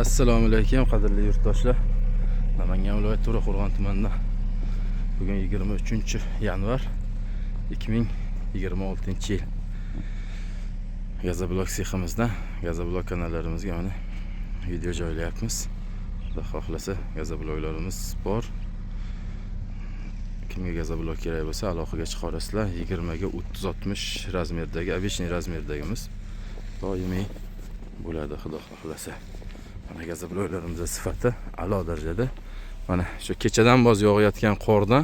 Assalomu alaykum, qadrli yurtdoshlar. Namangan viloyati To'raqo'rg'on tumanida bugun 23 yanvar 2026 yil. Gazoblok seximizdan gazoblok kanallarimizga mana video joylayapmiz. Xudo xohlasa, gazobloklarimiz bor. Kimga gazoblok kerak bo'lsa, aloqaga chiqarasizlar. 20 ga 30 60 razmerdagi, обычный razmerdagimiz doimiy bo'ladi, xudo xohlasa. Mana, gazobloklarimizni sifati a'lo darajada. Mana shu kechadan boz yog'ayotgan qordan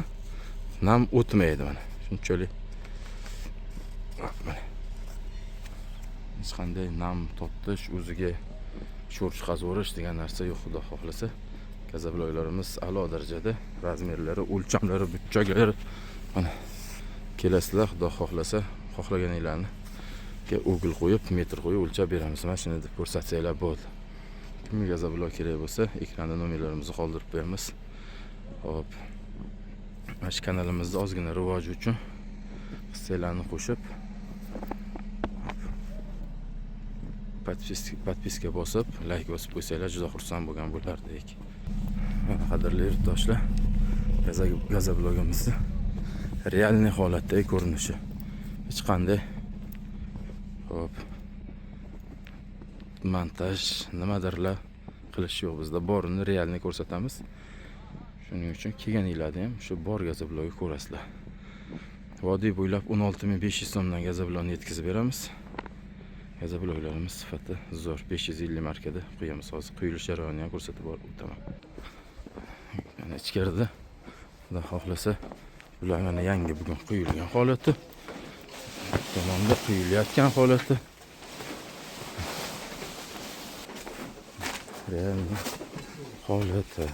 nam o'tmaydi, mana shunchalik. Mana, hech qanday nam tortish, o'ziga sho'r chiqazaverish degan narsa yo'q, xudo xohlasa. Gazobloklarimiz a'lo darajada, razmerlari, o'lchamlari, burchaklari. Mana, kelasizlar, xudo xohlasa, xohlaganinglarni угол qo'yib, metr qo'yib o'lchab beramiz. Mana shuni deb ko'rsatsanglar bo'ldi. Kimga gazoblok kerak bo'lsa, ekranda nomerlarimizni qoldirib qo'yamiz. Xo'p, mana shu kanalimizni ozgina rivoji uchun hissanglarni qo'shib, подписка bosib, layk bosib qo'ysanglar, juda xursand bo'lgan bo'lardik. Mana, qadrli yurtdoshlar, gazoblogimizni реальный holatdagi ko'rinishi. Hech qanday, xo'p, montaj, nimadirlar qilish yo'q bizda, borini реальный ko'rsatamiz. Shuning uchun kelganinglarda ham shu bor gazoblogni ko'rasizlar. Vodiy bo'ylab 16 500 so'mdan gazoblokni yetkazib beramiz. Gazobloklarimiz sifati zo'r, 550 markada quyamiz. Hozir quyilish jarayonini ham ko'rsatib borib o'taman. Mana, ichkarida, xudo xohlasa, bular mana yangi bugun quyilgan holati. Bu tomonda quyilayotgan holati. Реальный holati.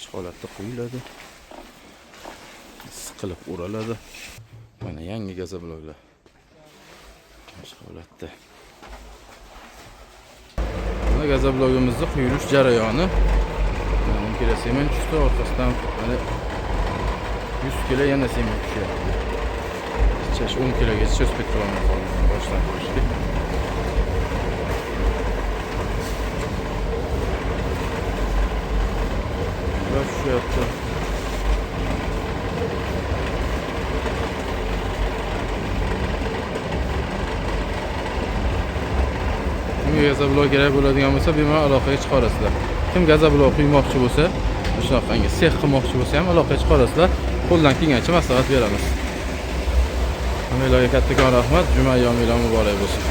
Shu holatda quyiladi. Siqilib o'raladi. Mana, yangi gazobloklar. Shu holatda. Mana, gazoblogimizni quyilish jarayoni. Mana, 10 kilo sement tushdi, orqasidan mana 100 kilo yana sement tushyapti. Hech 10 kilogacha успеть qilolmay qoldim boshdan qo'yishga. Bular tushyapti. Kimga gazoblok kerak bo'ladigan bo'lsa, bemalol aloqaga chiqarasizlar. Kim gazoblok quymoqchi bo'lsa, shunaqangi sex qilmoqchi bo'lsa ham aloqaga chiqarasizlar. Qo'ldan kelgancha maslahat beramiz. Hammanglarga kattakon rahmat. Juma ayyominglar muborak bo'lsin.